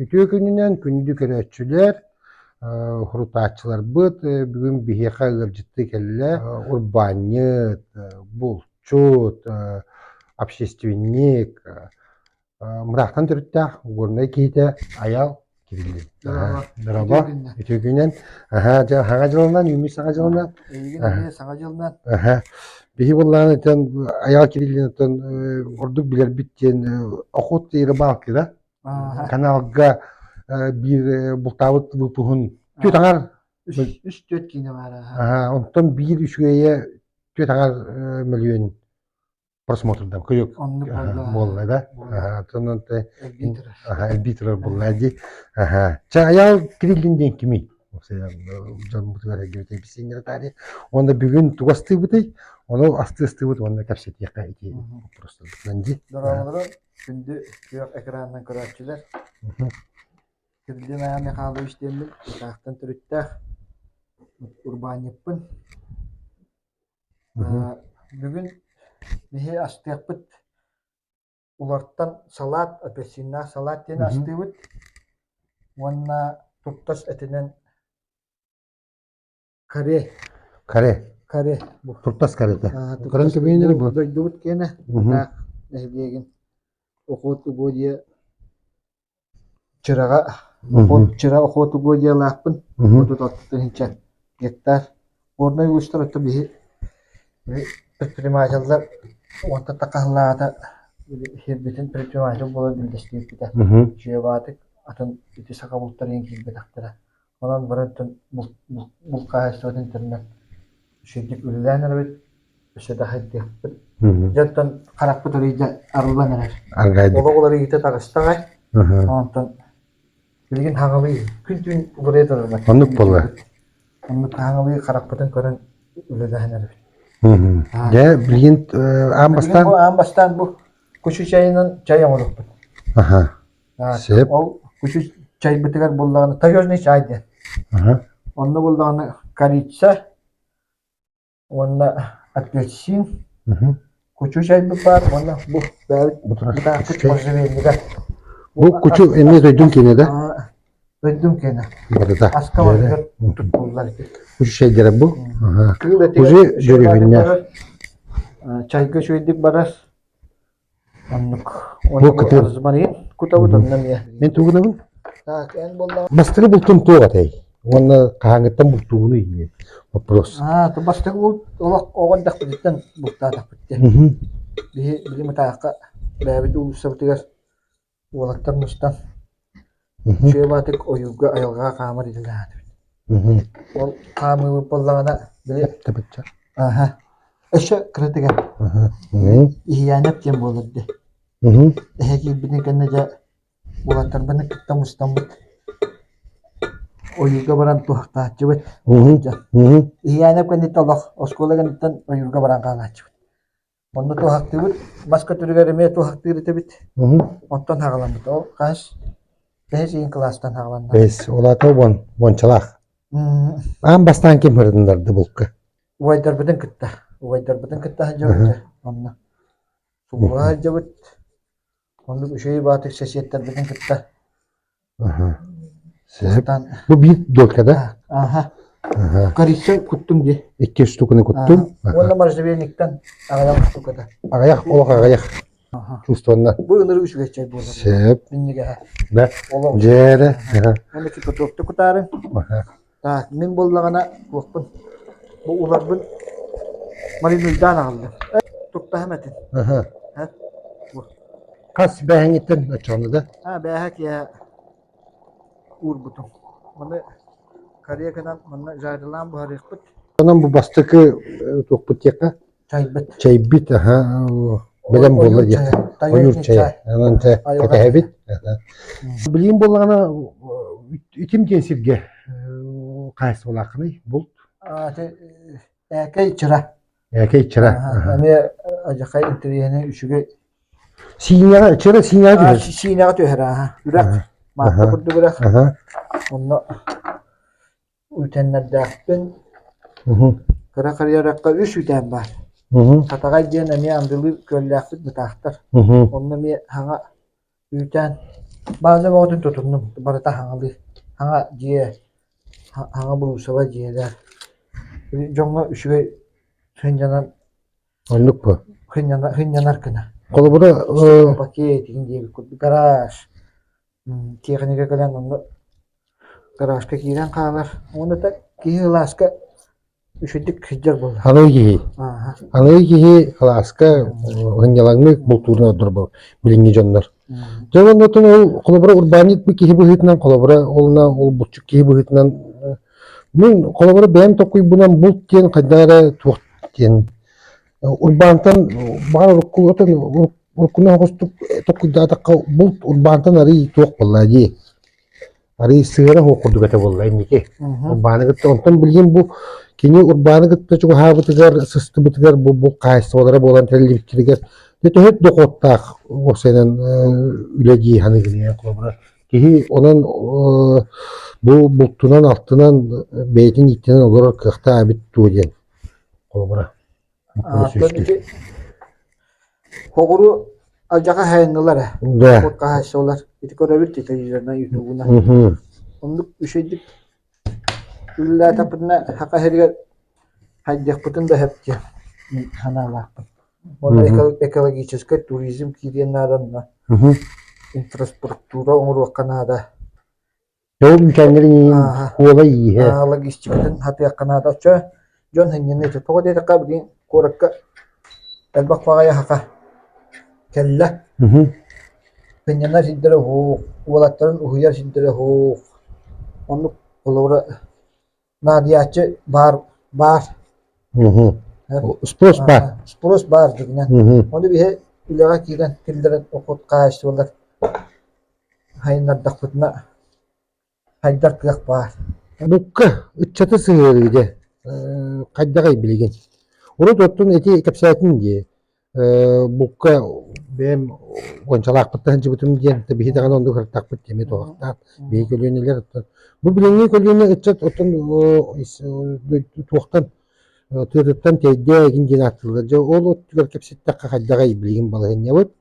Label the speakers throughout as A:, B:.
A: Үтүө күнүнэн күндү көрөөччүлэр, сурутааччыларбыт бүгүн биһиэхэ ыалдьыттыы кэллэ урбаанньыт, булчут, общественник, мыраахтан төрүттээх Горнай киһитэ Айал Кириллин. Дорообо. Үтүө күнүнэн. Аһаа, дьэ, саҥа дьылынан, үүммүт саҥа дьылынан.
B: Эйигин эмиэ саҥа дьылынан.
A: Аһаа. Биһи буоллаҕына итэн Айал Кириллинтэн ордук билэрбит диэн охот и рыбалки да каналга биир бултаабыт выпуһун түөрт аҥар
B: үс түөрт киинэ баара.
A: Онтон биир үчүгэйэ түөрт аҥар мөлүйүөн просмотрдан кыйык буолла да. Онон элбии турар буолла дии. Чэ Айаал Кириллин диэн кимий? Дьоммутугар эргибитэ бисииннэри таары. Уонна бүгүн тугу астыыбытый? Ону астыы астыыбыт уонна кэпсэтиэххэ ити вопростарбытынан дии.
B: Дорооболору күндү күөх экранынан көрөөччүлэр. Кириллин Айаал Михайлович диэммин Ытаахтан төрүттээх урбаанньыппын. Бүгүн биһи астыахпыт улартан салаат, апельсиннаах салаат диэни астыыбыт уонна туттас этинэн каре
A: Каре.
B: Каре бу.
A: Туртас карета. Көрөн кэбиһиннэр бу.
B: Дойдубут киэнэ Мытаах нэһилиэгин охот угодья Чыраҕа чыра охотугодьялаахпын 36 тыһыынча гектар. Горнай улуустар оттон биһи предпринимателлэр уонтан таххаһыллааҕыта сирбитин предприниматель буолан үллэстибиппитэ. Чүөбаатык атын ити саха бултарын киирбэтэхтэрэ. Онон бары оттон булт хаһаайыстыбатын тэринэн үчүгэйдик үлэлээн эрэбит, өссө да хайдыахпыт. Дьэ оттон харахпыт арыйда арыллан эрэр. Олох уларыйыыта таҕыста аҕай. Онтон билигин хаҥалыы күн-түүн уларыйа турар.
A: Оннук буолла.
B: Оннук хаҥалыы харахпытын көрөн үлэлэһэн эрэбит.
A: Дьэ, билигин аан бастаан
B: аан бастаан бу кучу чайынан чай оҥоруппут.
A: Аха. Сөп.
B: Ол кучу чайбытыгар буллаҕына таежный чай диэн. Онно буллаҕына корица уонна апельсин, кучу чайбыт баар уонна бу бэйэбит бытаахпыт можжевельнига.
A: Бу кучу эмиэ дойдум киэнэ да?
B: Дойдум киэнэ.
A: Барыта.
B: Аска барытыгар туттуллар ити.
A: Кучу чайдара бу?
B: Кыыл этигэр
A: Уже дөрүһүннэ.
B: Чайга үчүгэйдик барар. Оннук. Оннук розмарин кутабыт онно эмиэ.
A: Мен тугунабын?
B: Так, эн буоллаҕына
A: Бастакы бултун туох этэй? Уонна хаһааҥҥыттан бултуугунуй диэн вопрос.
B: Аа, то бастакы булт олох оҕо эрдэхпититтэн бултаатахпыт диэн. Биһи били Мытаахха бэйэбит уулуссабытыгар уолаттар мустан үчүгэй баатык ойуурга айылҕаҕа хаамар идэлээхтибит. Ол хаамыыбыт буоллаҕына били аха өссө кыратыгар иһийээнэп диэн буолар дии. Эһэ киирбитин кэннэ дьэ уолаттарбын кытта мустаммыт ойуурга баран туһахтааччыбыт. Иһийээнэп кэнниттэн олох оскуола кэнниттэн ойуурга баран хаалааччыбыт. Онно туһахтыыбыт, мас көтөрүгэр эмиэ туһахтыыр этибит. Онтон хаҕаламмыт. Ол хаһыс бэһис ыйын кылаастан хаҕаланна.
A: Бэһис, ол аата уон, уончалаах. Аан бастаан ким ырытыннарды булка?
B: Убайдарбытын кытта. Убайдарбытын кытта сылдьабыт дьэ. Онно. Субуруһа сылдьабыт. Оннук үчүгэй баатык сэсиэттэрбитин кытта
A: Сөп. Бу биир долька да?
B: Аха. Корица куттум дии.
A: Икки штуканы куттум.
B: Уонна можжевельниктан аҕыйах штуката.
A: Аҕыйах, олох аҕыйах. Чувствованно.
B: Бу ынырык үчүгэй чай буолар.
A: Сөп.
B: Минньигэһэ.
A: Да. Дьээрэ.
B: Уонна кипятокты кутаарын. Так, мин буоллаҕына туохпун бу уларбын маринуйдаан аҕаллым. Туттаһым этин. Бу.
A: Хас бээһиҥиттэн оччоҕуна да?
B: А, бээһэ киэһэ уурбутум. Маны корейканан манна жарилаан буһарыахпыт.
A: Онон бу бастакы туохпут диэххэ
B: Чайбыт.
A: Чайбит, аха, бэлэм буолла диэххэ. Ойуур чайа. Онон чэ кэтэһэбит. Билигин буоллаҕына итим диэн сиргэ хаһаайыстыбалааххыный булт?
B: Ээкэй чыра.
A: Ээкэй чыра.
B: Эмиэ адьахай интэриэһинэй үчүгэй.
A: Сиинэҕэ чыра сиинэҕэ түһэр.
B: Сиинэҕэ түһэр аха. Үрэх. Маатта курдук үрэх. Онно Үүтэннэрдээхпин. Кыра карьеракка үс үүтээн баар. Хатаҕай диэн эмиэ андылыыр күөллээхпит бытаахтар. Онно эмиэ саҥа үүтээн. Бааза бөҕөтүн тутуннум, барыта хаҥалыы, хаҥа дьиэ, хаҥа буруусаба дьиэлэр. Дьоҥҥо үчүгэй сынньанан
A: Оннук буо.
B: Сынньанар гына.
A: Холобура,
B: Пакет игин диэбит курдук гараж, тиэхиньикэ кэлэн онно гаражка киирэн хаалар. Уонна да киһи ылааска үчүгдүк сылдьар буолла.
A: Аныгы киһи. Аныгы киһи алааска сынньалаҥнык бултуурун ордорбо билиҥҥи дьоннор. Дьэ оннотон ол холобура урбаанньыт киһи быһыытынан холобура олна ол булчут киһи быһыытынан мин холобура бэйэм токуйбунан булт диэн хайдах эрэ туох диэн урбаантан баҕар уруккутун уруккуну оҕустук токуйдаатахха булт урбаантан арый туох буолла дии арый сыара суох курдук этэ буолла инники урбааны кытта онтон билигин бу кини урбааны кытта чугаһаабытыгар сыстыбытыгар бу бу хаһаайыстыбалара буолан тэриллибиттэригэр дьэ төһө дохуоттаах уопсайынан үлэ дии саныыгын холобура киһи онон бу бултунан алтынан бэйэтин ииттинэн олорор кыахтаах эбит дуо диэн холобура
B: Ити Хоҕуру алдьархай хайыннылар ээ.
A: Да.
B: Куот хаһаайыстыбалар. Ити көрөбүт телевизорынан, ютубунан. Оннук үчүгэйдик үлэлээтэхпитинэ саха сиригэр хайдыахпытын да сөп диэн мин санаалаахпын. Уонна экологическай туризм киириэн наада онно. Инфраструктура оҥоруохха наада.
A: Ол үүтээннэрин куола ииһэ.
B: Логистикатын хатыахха наада. Оччо дьон сынньаныа этэ. Тоҕо диэтэххэ билигин куоракка элбэх баҕайы саха кэллэ. Сынньанар сирдэрэ уһук, уолаттарын уһуйар сирдэрэ уһук. Оннук холобура наадыйааччы баар баар.
A: Спрос баар.
B: Спрос баар дьиҥинэн. Ону биһи үлэҕэ киирэн киллэрэн охот хаһаайыстыбалар Сайыннардахпытына хайдар кыах баар.
A: Букка ыччаты сыһыарыы дьэ хайдаҕый билигин? Урут оттон ити кэпсээтим дии букка бэйэм уончалаахпыттан сылдьыбытым диэн биһи даҕаны оннук ырыттахпыт эмиэ туһахтаах биһи көлүөнэлэр оттон бу билиҥҥи көлүөнэ ыччат оттон туохтан тыатыттан тэйдэ игин диэн ааттыыллар дьэ ол өттүгэр кэпсэттэххэ хайдаҕый билигин балаһыанньабыт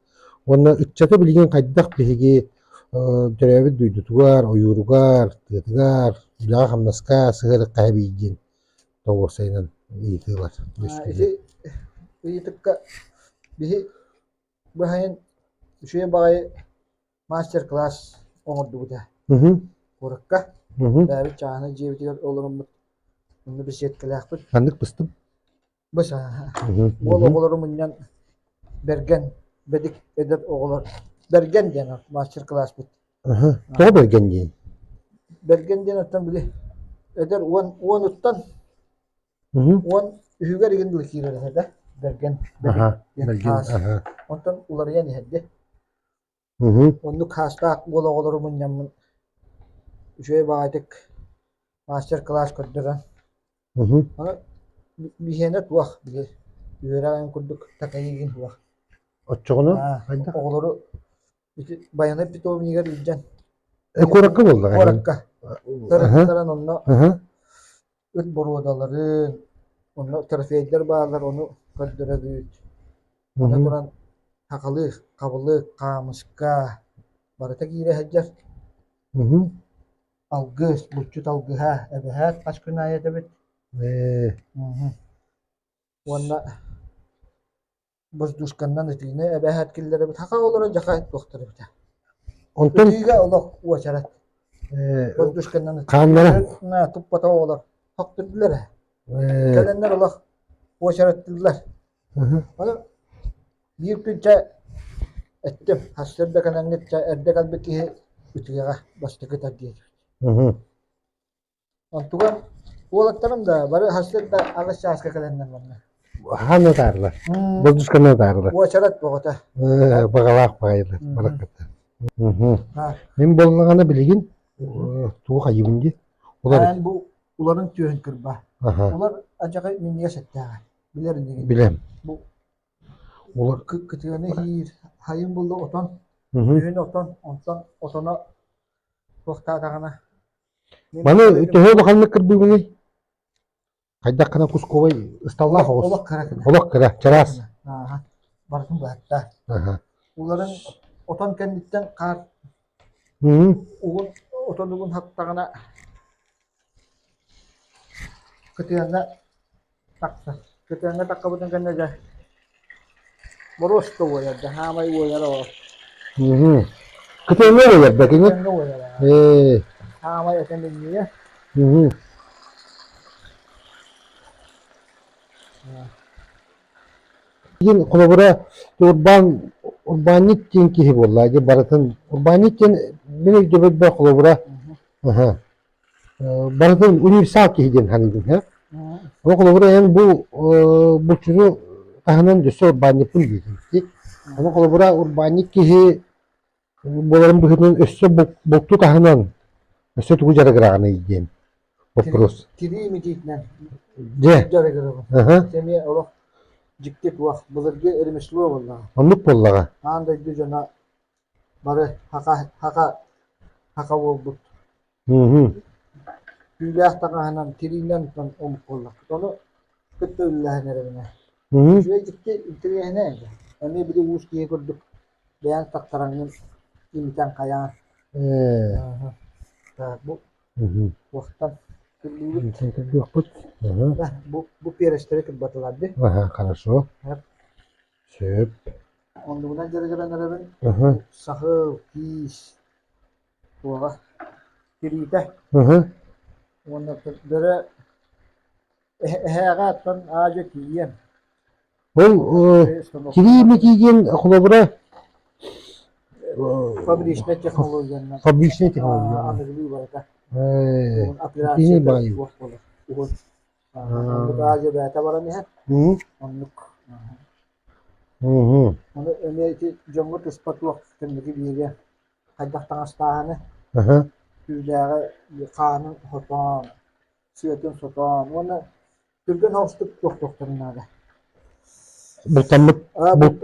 A: Уонна ыччаты билигин хайдах биһиги төрөөбүт дойдутугар, ойууругар, тыатыгар, үлэҕэ-хамнаска сыһыарыахха эбий диэн тоҕуосайынан ыйытыылар
B: Ити ыйытыкка биһи быһайын үчүгэй баҕайы мастер-класс оҥордубут ээ. Куоракка бэйэбит чааһынай дьиэбитигэр олороммут онно беседкэлээхпит.
A: Ханнык быстым?
B: Быс Уол оҕолору мунньан Бэргэн бэдик эдэр оҕолор Бэргэн диэн мастер-класспыт.
A: Тоҕо Бэргэн диэн?
B: Бэргэн диэн оттон били эдэр уон уонуттан 13-үгэр игин дылы киирэр этэ да Бэргэн бэдик диэн хаас. Онтон уларыйан иһэрдэ. Оннук хаастаах уол оҕолору мунньаммын үчүгэй баҕайытык мастер-класс көрдөрөн Аны биһиэнэ туох били үөрэҕин курдук такайыыгын суох.
A: Оччоҕуна хайдах?
B: Оҕолору ити Байанай питомнигар илдьэн
A: Куоракка буоллаҕа.
B: Куоракка. Тырыттаран онно ыт боруодаларын, онно трофейдар бааллар, ону көрдөрөбүт. Аны туран хахалыы, хабылык, хаамыска барыта киирэ сылдьар. Алгыс, булчут алгыһа, эбэһээт хас күн аайы этэбит. Уонна воздушканнан ытыыны эбэһээт киллэрэбит. Хаха олорон дьаха туохтар эбитэ.
A: Онтон
B: Ытыыга олох уочарат. Воздушканнан ытыы.
A: Хааннара
B: Туппата оҕолор хохтурдулар ээ. Кэлэннэр олох уочараттыыллар. Ону биир күн чэ эттим, сарсыарда кэлэҥҥит чэ эрдэ кэлбит киһи ытыаҕа бастакы ытар диэтибит. Онтугар уолаттарым да бары сарсыарда 8 чааска кэлэннэр манна.
A: Хаан ытаарлар. Болдусканы ытаарлар.
B: Уочарат бөҕөтө.
A: Баҕалаах баҕайылар баракката. Мин буоллаҕына билигин тугу хайыыбын дии. Улар
B: бу уларын түөһүн кырба. Улар адьаҕай минньигэс эттээҕэ. Билэр инигин.
A: Билэм.
B: Бу
A: Улар
B: кытыаны иһиир, хайын булла отон, күһүн отон, онтон отоно туохтаатаҕына.
A: Маны төһө улаханнык кырбыыбыный? Хайдах гына кусковай ысталлаах оҕус?
B: Олох кыра кына.
A: Олох кыра, чараас.
B: Ааха. Барытын быһатта.
A: Аха.
B: Уларын отон кэнниттэн хаар. Угун отон угун хаттаҕына кытыаҥҥа тахсар. Кытыаҥҥа таххабытын кэннэ дьэ боруоска уойар дьэ хаамай уойар ол.
A: Кытыаҥҥа уойар да кини?
B: Кытыаҥҥа уойар
A: Ээ.
B: Хаамай этэ минньийэ.
A: Диэн холобура урбаан урбаанньыт диэн киһи буолла дьэ барытын урбаанньыт диэн мин өйдөбүлбэр холобура аха барытын универсал киһи диэн саныыбын һэ Ол холобура эн бу булчуту таһынан өссө урбаанньыппын диэтиҥ дии. Ону холобура урбаанньыт киһи буоларын быһыытынан өссө булту таһынан өссө тугу дьарыгыраҕыный диэн вопрос.
B: Тирии имитиитинэн
A: Дьэ.
B: дьарыгырабын.
A: Аха.
B: Ити эмиэ олох дьикти туох былыргы ремесло буоллаҕа.
A: Оннук буоллаҕа.
B: Аан дойду дьоно бары хака хака хака буолбут. Түүлээх таҥаһынан, тириинэн омук буоллахпыт. Ону кытта үллэһэн эрэбинэ. Үчүгэй дьикти интэриэһинэй этэ. Эмиэ били уус киһи курдук бэйэҥ таттараҥҥын имитэн хайаан. Так, бу туохтан кырбыыбыт?
A: Кырбыахпыт.
B: Бу бу перестэри кырбатылар дии.
A: Ага, хорошо. Сөп.
B: Оннугунан дьарыгыран эрэбин. Сахыл, киис, туоҕа, тириитэ. Уонна бөрө эһээҕэ оттон аа-дьуо тиийиэм.
A: Ол тирии имитии диэн холобура
B: Фабричнай технологиянан.
A: Фабричнай технология.
B: Аныгылыы барыта.
A: Итини
B: Операция
A: баайыы.
B: суох буолар. Уһун. Оннук аа-дьуо бэйэтэ баран иһэр. Оннук. Ону эмиэ ити дьоҥҥо туспа туох кэнники биэриэ хайдах таҥастааһыны, түүлээҕи хаанын хотоон, сыатын сотоон уонна түргэн соҕустук туохтуохтарын наада.
A: Бултаммыт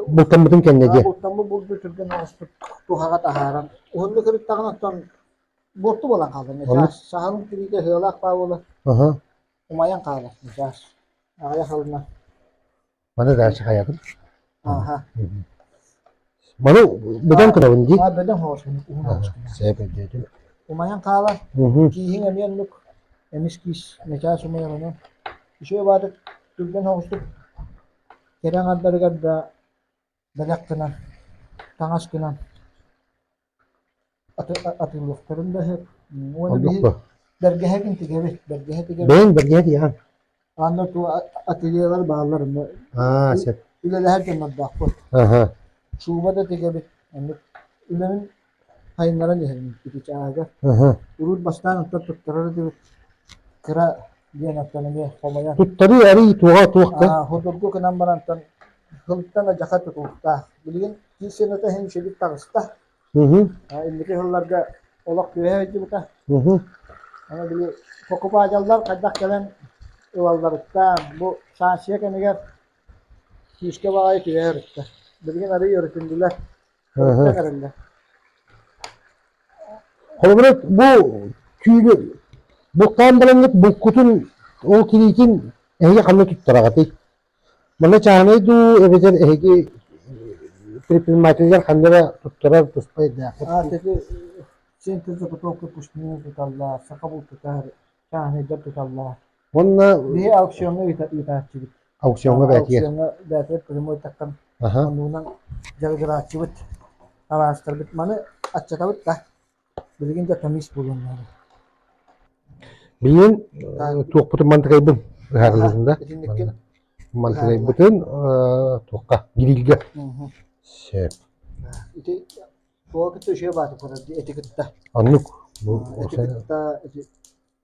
A: бултаммытын кэннэ дии.
B: Бултаммыт булду түргэн соҕустук туһаҕа таһааран уһуннук ырыттаҕына оттон буорту буолан хаалар. Саһылын тириитэ ыһыалаах баа буолар. Умайан хаалар. Аҕыйах сылынан.
A: Маны дальше хайатын?
B: Ааха.
A: Маны бөдөҥ кынабын дии.
B: Аа, бөдөҥ соҕус уһун соҕус
A: Сөп өйдөөтүм.
B: Умайан хаалар. Кииһиҥ эмиэ оннук эмис киис начаас умайар онон. Үчүгэй баатык түргэн соҕустук кэрэ аҥардарыгар да бэлэх гынан, таҥас гынан атыылыахтарын да сөп. Уонна биһи бэргэһэбин тигэбит, бэргэһэ тигэбит.
A: Бэйэҥ бэргэһэ тигэҕин?
B: Аны ту ательелар бааллар онно
A: Аа, сөп.
B: үлэлэһэр дьоннордоохпут.
A: Аха.
B: Шуба да тигэбит. Оннук үлэбин сайыннаран иһэбин ити чааһыгар.
A: Аха.
B: Урут бастаан оттон туттарар этибит. Кыра диэн оттон эмиэ хомойон.
A: Туттарыы арый туоҕа туох да?
B: Аа, судургу гынан баран оттон сылтан адьаха тутулуктаах. Билигин киис сыаната иһин үчүгэй таҕыста. Инники сылларга олох түһэ сылдьыбыта. Аны били покупателлар хайдах кэлэн ылалларыттан бу санкция кэмигэр күүскэ баҕайы түһэ сырытта. Билигин арыый өрүтүннүлэр. Өрүттэн эрэллэр.
A: Холобура, бу түүлү бултаан бараҥҥыт булкутун ол тириитин эһиги ханна туттараҕытый? Манна чааһынай дуу эбэтэр эһиги предпринимателлэр ханна эрэ туттарар туспа ирдээххит
B: А
A: дуу?
B: ити центр заготовка пушнины туталлар, саха бултутар, чааһынайдар туталлар.
A: Уонна
B: Биһи аукциоҥҥа ыытааччыбыт.
A: аукциоҥҥа бээтигэр.
B: Аукциоҥҥа бээтигэр прямой таххан
A: Аха.
B: оннугунан дьарыгырааччыбыт, табаарыстарбыт. Маны аччатабыт да. Билигин да томис буолуон наада.
A: Билигин туохпутун мантыкайбын ыһаарылыыбын да.
B: Итинниккин
A: Мантыкайбытын туохха грильгэ. Сөп.
B: Ити туоҕа кытта үчүгэй бааты көрөр эти кытта.
A: Оннук. Бу
B: Эти кытта ити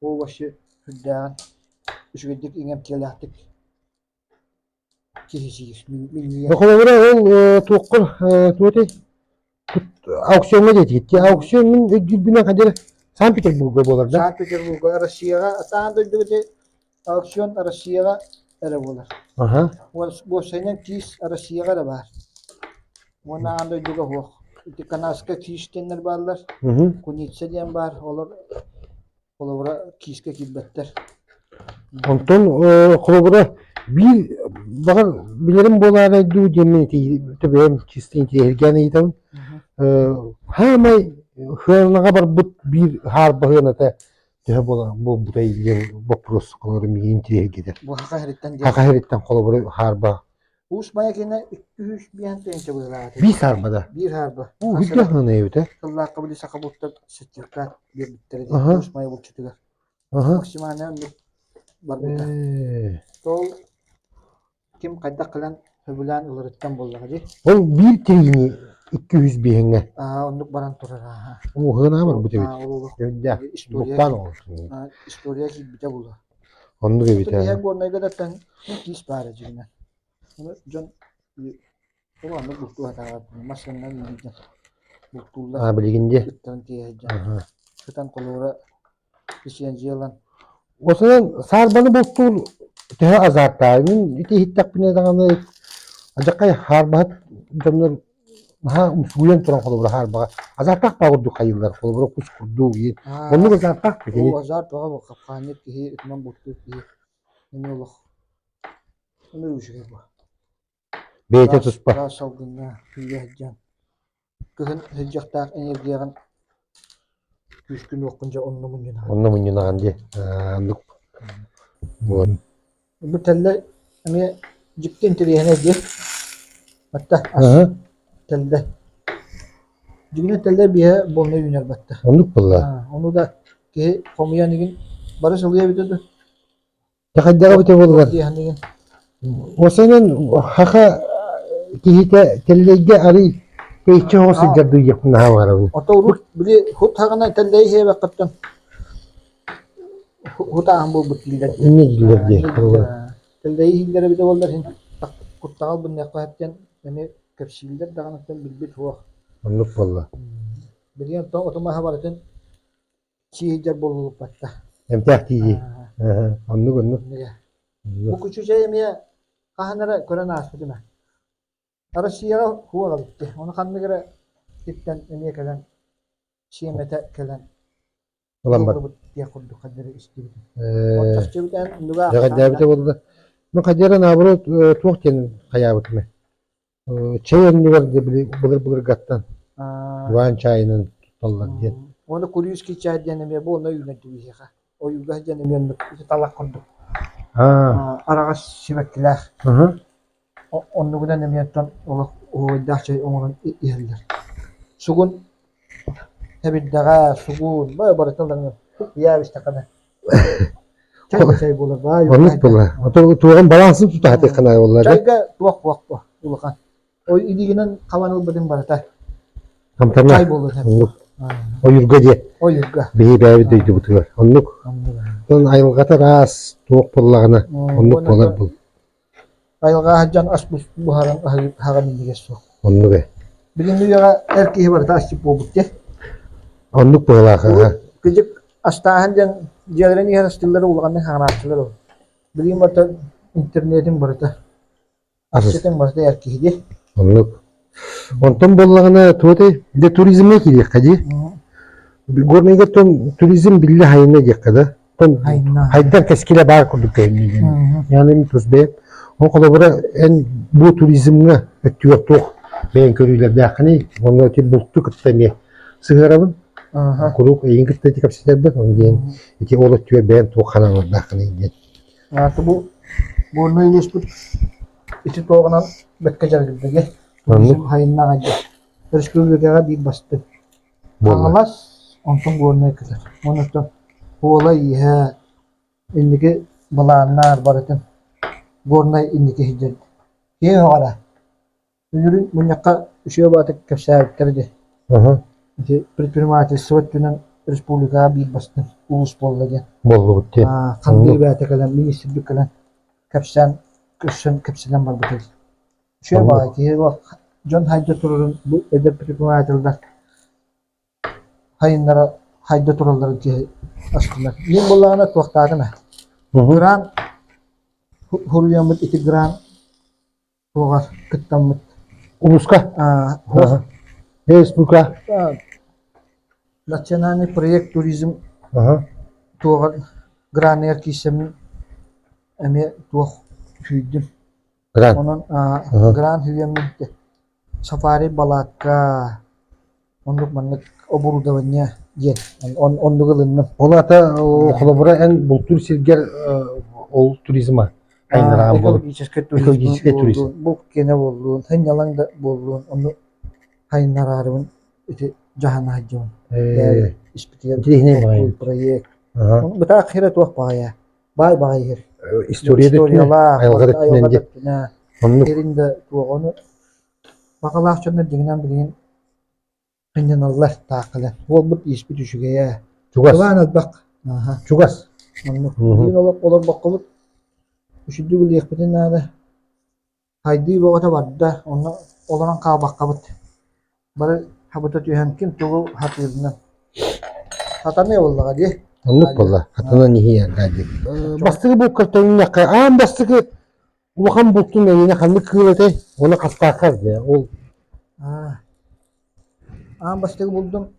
B: овощи сүрдээҕин үчүгэйдик иҥэмтиэлээхтик
A: Холобура ол туоххун туох аукциоҥҥа диэтигит дии. Аукцион мин өйдүүрбүнэн хадьар Санкт-Петербурга буолар да?
B: Санкт-Петербурга Россияҕа аан дойдуга ити аукцион Россияҕа эрэ буолар.
A: Аха.
B: Уопсайынан киис Россияҕа эрэ баар. Уонна аан дойдуга суох. Ити Канадскай киис диэннэр бааллар. Куница диэн баар. Олор Холобура, киискэ киирбэттэр.
A: Онтон холобура биир баҕар билэрим буолаарай дуу диэммин ити төбөйөм чисто интириэһиргээн ыйытабын. Хаамай Сыанаҕа барбыт биир хаарба сыаната төһө буола буолбутай диэн боппуруос холобура миигин интириэһиргэтэр.
B: Бу Хаха сириттэн диэн.
A: Хаха сириттэн холобура хаарба
B: Уус Майа киинэ 205 тыһыынча быһыылаах этэ.
A: Биир хаарба да?
B: Биир хаарба.
A: Уу, үрдээх сыана эбит ээ.
B: Сыллаахха били саха бултар сертификат биэрбиттэрэ диэн
A: Аха.
B: Уус Майа булчутугар.
A: Аха.
B: Максимально оннук барбыта.
A: Ээ.
B: Ол Ким хайдах кэлэн сөбүлээн ыларыттан буоллаҕа дии.
A: Ол биир тириини 200 биэһиҥҥэ.
B: Аа, оннук баран турар ааһа.
A: Уһунаан барбыт эбит.
B: Аа, ол олох
A: Үрдээх.
B: история
A: Буктаан оҕолор.
B: история киирбитэ буолуо.
A: Оннук эбит
B: Оттон
A: ээ.
B: биһиэхэ Горнайга да тан киис баара дьиҥинэн. Ону дьон ол оннук бултуу сатаабат. Массыынанан илдьэн бултууллар.
A: Аа, билигин дии.
B: Ыттарын тиэйэ сылдьан.
A: Аха.
B: Сытан холобура Лицензия ылан.
A: Осунан саарбаны бултуур төһө азааттаах. Мин ити иһиттэхпинэ даҕаны алдьархай хаарбаһыт дьоннор наһаа умсугуйан туран холобура хаарбаҕа азааттаах баа курдук хайыыллар холобура кус курдук иин. Оннук азааттаах кини.
B: Ол азарт бөҕө бу хапкаанньыт киһи ытынан бултуур киһи эмиэ олох эмиэ үчүгэй бу.
A: Бэйэтэ туспа.
B: Ыраас салгыҥҥа күүгэ сылдьан Кыһын сылдьыахтаах энергияҕын күүскүн-уоххун дьэ онно мунньунаҕын.
A: Онно мунньунаҕын дии. Оннук. Вот.
B: Бу тэллэй эмиэ дьикти интэриэһинэй дии. Батта ас тэллэй. Дьиҥинэн тэллэй биэһэ буолна үүнэр батта.
A: Оннук буолла.
B: Ону да киһи хомуйан игин бары сылыйа эбитэ дуу?
A: Хайдаҕа эбитэ буоллар. Осонон хаха киһитэ тэллэйгэ арый тэйиччи оҕо сылдьар дуу диэхпин наһаа баҕарабын.
B: Ото урут били хут хаҕына тэллэйи сиэбэххиттэн хутааһын буолбут дииллэр.
A: Инньэ дииллэр дии.
B: Тэллэйи иһиллэр эбитэ буоллар иһин куттаҕал бынныахха диэн эмиэ кэпсииллэр даҕаныттан билбит суох.
A: Оннук буолла.
B: Билигин оту маһы барытын сииһирдэр буолулуппатта.
A: Эмтээх тиийии. Оннук оннук.
B: Бу күчүчэй эмиэ хаһан эрэ көрөн ааспытым ээ. Россияҕа хуол эбитти. Ону ханнык эрэ сиртэн эмиэ кэлэн сиэмэтэ кэлэн
A: Ылан бар.
B: диэх курдук хаддары истибитим. Чахчыбыт эн оннуга
A: Дьэҕэддээбитэ буолла. Ну хадьара наоборот туох диэн хайаабытым ээ. Чэй оннугар дьэ били былыр-былыргаттан Иван чаайынан тутталлар диэн.
B: Уонна курильский чай диэн эмиэ бу онно үүнэр биһиэхэ. Ойууга диэн эмиэ оннук ити талах курдук. Араҕас сибэккилээх. Оннугунан эмиэ оттон олох уһуойдаах чай оҥорон иһэллэр. Сугун Эбирдэҕэ, сугун, барыта ылаҥын ийээ Чай чай буолар баай.
A: Оннук буолар. Туоҕун балансын тута сатыаххына буолла да.
B: Чайга туох буох улахан. Ой илиигинэн хабан ылбытын барыта.
A: Амтана.
B: Чай буолар.
A: Оннук. Ойурга диэ.
B: Ойурга.
A: Биһи бэйэбит дойдубутугар. Оннук. Онон айылҕата ыраас туох буоллаҕына оннук буолар бул.
B: Айылҕа сылдьан ас буһаран аһаҕа минньигэс суох.
A: Оннук ээ.
B: Билиҥҥи үйэҕэ эр киһи барыта асчыт буолбут дии.
A: Оннук быһыылаах аһа.
B: Кыдьык астааһын диэн дьиэлэрин иһэр астыыллара улаханнык хаҥарааччылар ол. Билигин барыта интернетиҥ барыта асчытыҥ барыта эр киһи дии.
A: Оннук. Онтон буоллаҕына туотай дьэ туризмҥа киириэххэ дии. Горнайга туризм биллэ хайына диэххэ да. Хайдар кэскилэ баар курдук көһүннэ диэн. Яны тус бэйэм. Ол холобура эн бу туризмҥа өттүгэр туох бэйэҥ көрүүлэрдээххиний? Онно ити булту кытта эмиэ сыһыарабын. Куруук эйигин кытта ити кэпсэтэрбин. Ол диэн ити ол өттүгэр бэйэм туох ханаалардааххыный диэн.
B: Бу Горнай улууспут ити туоҕунан бэккэ дьарыгырда дии. Туризм хайыннаҕа дии. Өрөспүүбүлүкэҕэ биир бастыҥ. Хаҥалас, онтон Горнай кытар. Уонна оттон суола-ииһэ, инники былааннаар барытын Горнай инники сылдьар. Киһи өҕөрө. Үнүрүүн мунньахха үчүгэй баҕатык кэпсээбиттэрэ дии. Ити предпринимательство өттүнэн республикаҕа биир бастыҥ улуус буолла диэн.
A: Буоллубут диэн.
B: Ханнык бэйэтэ кэлэн, министрбит кэлэн кэпсээн, көрсөн кэпсэтэн барбыта дии. Үчүгэй баҕайы киһи дьон хайда турарын бу эдэр предпринимателлэр хайыннара хайда туралларын киһи астынар. Мин буоллаҕына туохтаатым ээ. Грант суруйаммыт ити грант туоҕар кыттаммыт.
A: Улууска? Республика?
B: Национальный проект туризм туоҕар граныгар киирсэммин эмиэ туох сүүйдүм.
A: Гран.
B: Онон гран үүйэммин сафари балаакка. Оннук маннык оборудование диэн оннук ылынным.
A: Ол аата холобура эн бултуур сиргэр ол туризма айыннараҕын буолур.
B: Экологическай туризм булт киэнэ буоллун, сынньалаҥ да буоллун, онну хайыннараарыбын ити дьаһана сылдьабын. Испитигэр проект. Бытаах хирэ туох баҕайа. Баай баҕайы иһэр.
A: История да өттүнэн, айылҕа да өттүнэн Оннук.
B: Сирин да туох ону баҕалаах дьоннор дьиҥинэн билигин Сынньаналлар таах кэлэн. Уолбут ииспит үчүгэйэ.
A: Чугас.
B: Кылаан элбэх. Ааһа.
A: Чугас.
B: Оннук. Билигин олох олорбоккобут. Үчүгдүк үлэлиэхпитин наада. Хайдыы бөҕөтө барда. Онно олорон хаалбаккабыт. Бары хабыта түһэн ким тугу сатыырынан. Сатаныа буоллаҕа дии.
A: Оннук буолла. Хатанан иһийэр дии. Бастакы булка төннүннэххэ, аан бастакы Улахан бултун эйиэнэ ханнык кыыл этэй? Уонна хастааххар дии ол
B: Аа, аан бастакы булдум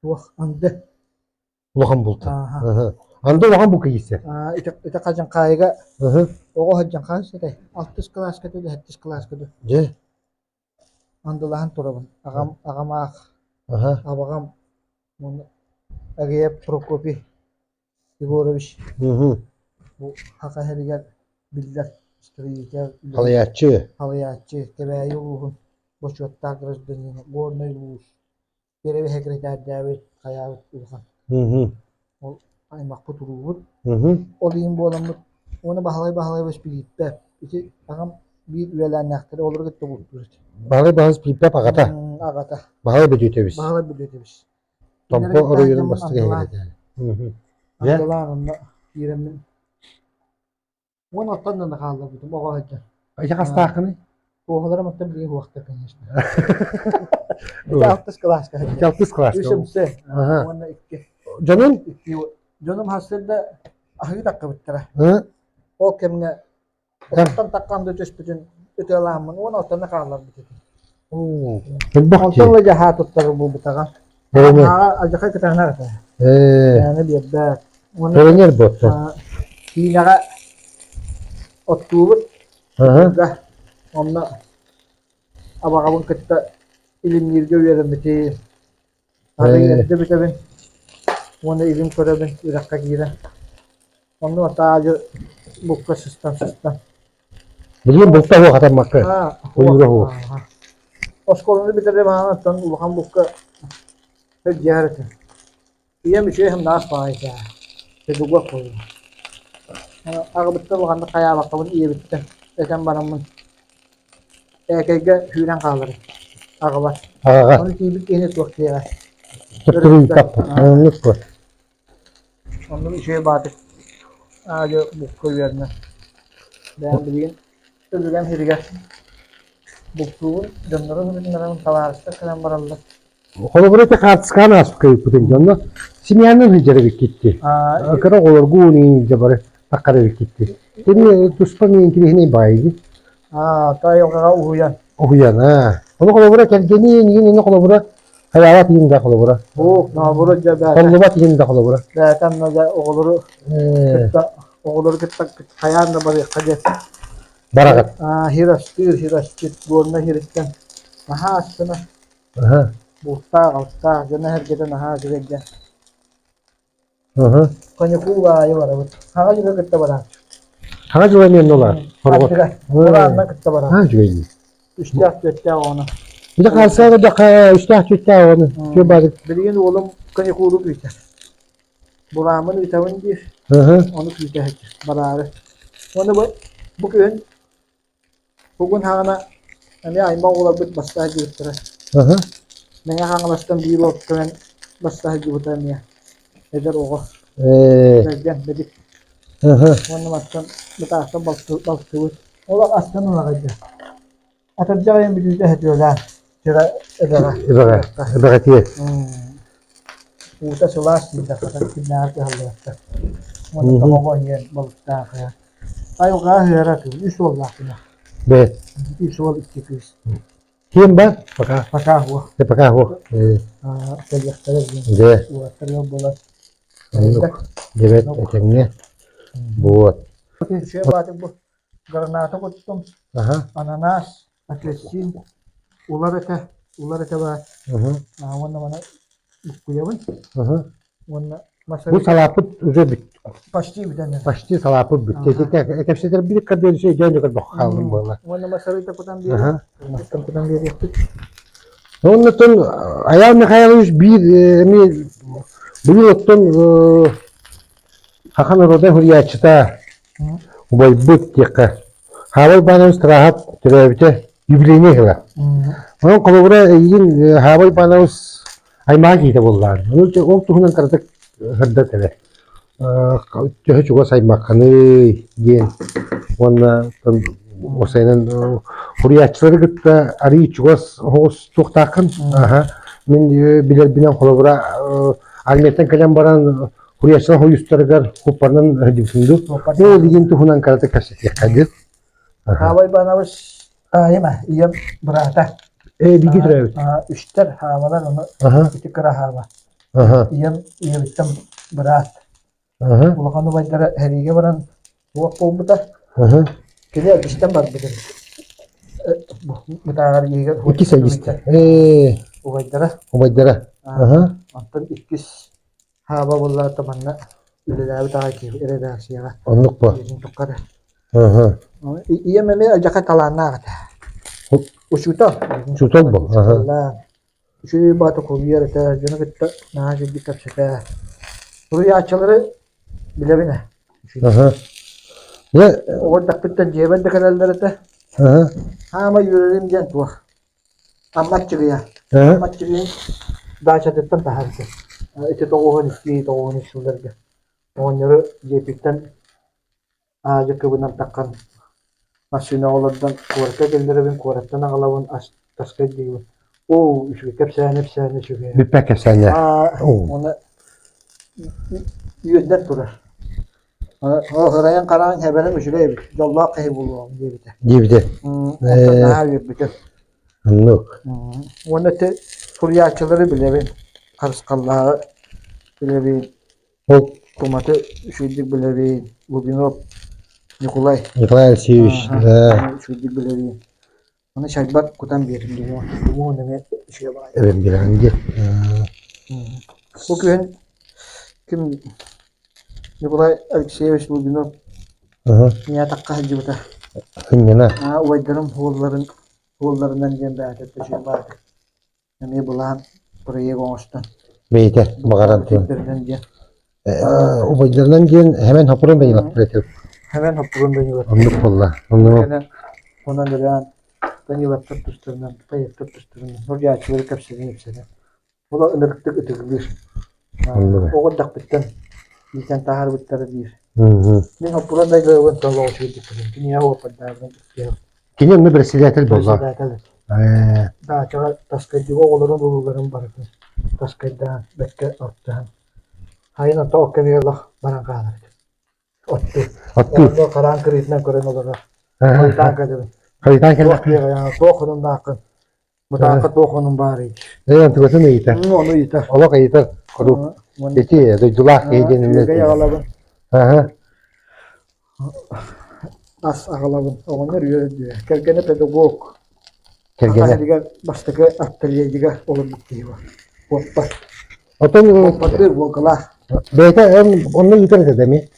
B: туох анды.
A: Улахан булта.
B: Ааха.
A: Анды улахан булка киирсэр.
B: Аа, ити ити хадьаҥхаайыга
A: Ыһы.
B: оҕо сылдьан этэй? Алтыс кылааска дуу, сэттис кылааска дуу.
A: Дьэ.
B: Андылаһан турабын. Аҕам аҕам аах,
A: Аха.
B: абаҕам уонна Агеев Прокопий Егорович бу Саха сиригэр биллэр строитель,
A: Халыйааччы.
B: халыйааччы, Кэбээйи улууһун бочуоттаах гражданина, Горнай улуус первый секретардаабыт, хайаабыт улахан. Ол аймахпыт уруубут. Ол иһин буоламмыт уонна Баһылай Баһылайабыс Пилииппэ ити аҕам биир үөлээннээхтэрэ олору кытта бултуур этэ.
A: Баһылай Баһылай Пилииппэп аҕата.
B: Аҕата.
A: Баһылай Бүдүөтэбис.
B: Баһылай Бүдүөтэбис.
A: Томпо оройуонун бастакы эһигилэтэ.
B: Андылаан онно киирэммин уон оттон да хаалларбытым оҕо сылдьан.
A: Ити хастааххыный?
B: Туоһуларым оттон билигин уохта, конечно. Ити алтыс кылааска
A: Ити алтыс кылааска.
B: Үс ымсы уонна икки.
A: Дьонун?
B: Икки. Дьонум сарсыарда аһыы таххыбыттара. Ол кэмҥэ Оттон таккан да түспүтүн ытыалааммын уонна оттону хаалларбыт этим. Онтон ыла дьаһаа туттарар буолбутаҕа. Ааҕа алдьархай кытаанах этэ. Мээнэ биэрбэт. Уонна
A: Тренер буолта.
B: киинэҕэ оттуубут. Онно абаҕабын кытта илимнииргэ үөрэммитим. Арыый эрдэ бүтэбин уонна илим көрөбүн үрэххэ киирэн. Онно таайы букка сыстан сыстан.
A: Билигин булта суох хатаммакка. Ойуура суох.
B: Оскуоланы бүтэрдим аанаттан улахан букка сылдьыһар этим. Ийэм үчүгэй сымнаҕас баҕайы Педагог буолла. Аҕабыттан улаханнык хайаабаккабын ийэбиттэн этэн бараммын Ээкэйгэ сүүрэн хаалар аҕабар.
A: Аҕаҕа.
B: Ону тиийбит киһини туох диэҕэ.
A: Төптөрү таппыт. Оннук буо.
B: Оннук үчүгэй баатык аайы букка үөрэнэ. Бэйэм билигин өбүгэм сиригэр бултуубун, дьоннору билиннэрэн табаарыстар кэлэн бараллар.
A: Холобура ити хаартыскаҕа ааспыкка ыыппытын дьонно семьяны илдьэр эбиккитти. Кыра оҕолоргу илдьэ бары таххар эбиккитти. Кини туспа миин интириэһинэй баайы дии.
B: Айылҕаҕа уһуйан.
A: Уһуйан, аа. Ону холобура кэргэниин иин ини холобура хайаабат иин да холобура.
B: Оо, наоборот дьэ бээтэ.
A: Толлубат иин да холобура.
B: Бээтэ онно дьэ оҕолору кытта оҕолору кытта хайаан да барыахха диэн.
A: Бараҕыт.
B: Хирастыыр, хирасчыт, горнай хириттэн наһаа астына Бултаах-алтаах, дьоно-сэргэтэ наһаа үчүгэй диэн. Коньякуу аайы барабыт. Хаҥа дьылы кытта барааччы.
A: Хаҥа дьыла эмиэ онно улаат.
B: Ардыга. Бураанынан кытта барааччы.
A: Аа, үчүгэй дии.
B: Үстээх-түөртээх оҕону.
A: Ити хаалсаага да үстээх-түөртээх оҕону. Үчүгэй баадык.
B: Билигин уолум коньякуулу күүтэр. Бурааммын ыытабын диир. Ону күүтэ сылдьар. Бараары. Уонна бу, бу күһүн Бугун хаҕына эмиэ аймах оҕолорбут баста сылдьыбыттара. Мэҥэ Хаҥаластан биир уол кэлэн баста сылдьыбыта эмиэ. Эдэр оҕо. Бэргэн, бэдик. Уонна мантан бытаахтан балтыбыт. Олох астан ылаҕайда. Атырдьах ыйын бүтүүтэ сөтүөлээн. Сира эбэҕэ.
A: Эбэҕэ. Эбэҕэтиэ.
B: Уута сылаас дииллэр, хата күннээҕэр кыһаллыбаттар. Уонна тобоҕу иһэн балыктаах Айылҕаҕа ыһыара кыыс, үс уоллаах гына.
A: Бэт.
B: Үс уол, икки кыыс.
A: Ким бар? Пока.
B: Пока суох.
A: Пока суох.
B: Кэлиэхтэрэ диэн.
A: Дьэ.
B: Уолаттар ыал буолан.
A: Оннук. Дьэбэт этэҥҥэ. Вот.
B: Үчүгэй баатык бу. Граната куттум. Ананас, апельсин, улар этэ. Улар этэ баар. Уонна маны буккуйабын. Уонна
A: Бу салааппыт уже бүт.
B: Почти бүтэн.
A: Почти салааппыт бүттэ. Кэпсэтэр бир кабиэнси өйдөөн көрбөх хаалым буолла.
B: Уонна масарыта кутан биэриэхпит. Мастан кутан биэриэхпит.
A: Оннотон Аял Михайлович биир эмиэ быйыл оттон Саха народа суруйааччыта убайбыт диэххэ Хаабай Иванович Тыраахап төрөөбүтэ юбилейнай сыла. Онон холобура эйигин Хаабай Иванович аймаҕа киһитэ буоллаҕын. Ол туһунан кыратык сырдат эрэ. Төһө чугас аймахханый диэн уонна уопсайынан суруйааччылары кытта арыый чугас оҕус туохтааххын. Мин билэрбинэн холобура армияттан кэлэн баран Хуясла хойустарыгар хуппарынан сылдьыбытын дуу? Ол игин туһунан кыратык кэпсэтиэххэ дии.
B: Хаабай Иванович таайым ийэм быраата.
A: Ээ, биги төрөөбүт.
B: Үстэр хаабалар ону ити кыра хааба. Ийэм ийэбиттэн быраат. Улахан убайдара сэриигэ баран Туох буолбута? Кини эргистэн барбыт эбит. Бытааҕар иһигэр
A: Иккис эргистэн. Ээ.
B: Убайдара.
A: Убайдара.
B: Онтон иккис хаба буоллаата манна үлэлээбит аҕай киһи эрэдээксийэҕэ.
A: Оннук бу.
B: Ийэтин туххары. Ийэм эмиэ адьака талааннаах этэ. Учуутал.
A: Учуутал бу.
B: Үчүгэй баата кулуйар этэ, дьону кытта наһаа үчүгэйдик кэпсэтэ. Суруйааччылары билэбин ээ. Оҕо эрдэхпиттэн дьиэбэр да кэлэллэр этэ. Хаамай үөрэрим диэн туох. Амма Аччыгыйа. Амма Аччыгыйын даачатыттан таһаарбыта. Ити 92, 93 сылларга. Оҕонньору дьиэтиттэн Аа кыбынан таххан массыынаҕа олордон куоракка киллэрэбин, куораттан аҕалабын, ас таска илдьиибин. Оо, үчүгэй кэпсээнэ ипсээнэ үчүгэй.
A: Бүппэт кэпсээнэ.
B: Аа, уонна үөрдэн турар. Ырайан хараан хэбэрим үчүгэй эбит, дьоллоох киһи буолуоҕум диэбитэ.
A: Диэбитэ.
B: Онтон наһаа үөрбүтүм.
A: Оннук.
B: Уонна ити суруйааччылары билэбин, Харысхаллааҕы билэбин,
A: Ол
B: Туматы үчүгэйдик билэбин, Лугинов Ньукулай
A: Николай Алексеевич, да.
B: Үчүгэйдик билэбин. Аны чайбар кутан биэрдим лимон. Лимон эмиэ үчүгэй баҕайы.
A: Эбэн биэрэҕин дии.
B: Бу күһүн ким Николай Алексеевич Лугинов Ньаатахха сылдьыбыта.
A: Сынньана.
B: Убайдарым уолларын уолларынан диэн бэйэтэ үчүгэй баҕайы. Эмиэ былаан проект оҥостон.
A: Бэйэтэ баҕаран
B: диэн. диэн.
A: Убайдарынан диэн Хэмэн Хопурун Данилов
B: Хэмэн Хопурун Данилов.
A: Оннук буолла. Оннук.
B: Онон ырыан Даниловтар тустарынан, поэттар тустарынан суруйааччылары кэпсэтэн ипсэтэн. Ол ынырыктык ытыгылыыр. Оҕо эрдэхпиттэн иитэн таһаарбыттара диир. Мин Хопурун Даниловын толоҕу үчүгэйдик көрөм. Киниэхэ уоппардаабын
A: Кини онно председатель буолла.
B: Председатель. Даачаҕа таскайдыга оҕолорун урууларын барытын таскайдаан, бэккэ алтыһан. Хайын онто ол кэмигэр олох баран хаалар этим. Оттуу.
A: Оттуу.
B: Оҕонньор хараан кырыытынан көрөн олорор. Хойутаан кэлэбин.
A: Хойутаан
B: Туох
A: кэллэххинэ.
B: туох хонуннааххын? Мытаахха туох хонун баарый?
A: Ээ, онтукатын ыйытар.
B: Ону ыйытар.
A: Олох ыйытар. Куруук. Ити дойдулаах киһи диэн
B: Үөгэй аҕалабын.
A: Аха.
B: Ас аҕалабын. Оҕонньор үөрдүө. Кэргэнэ педагог.
A: Кэргэнэ.
B: Саха сиригэр бастакы артиллерияга олорбут киһи бар. Уоппар.
A: Отон
B: Уоппардыыр Волгалаах.
A: бэйэтэ онно ыытар этэ эми.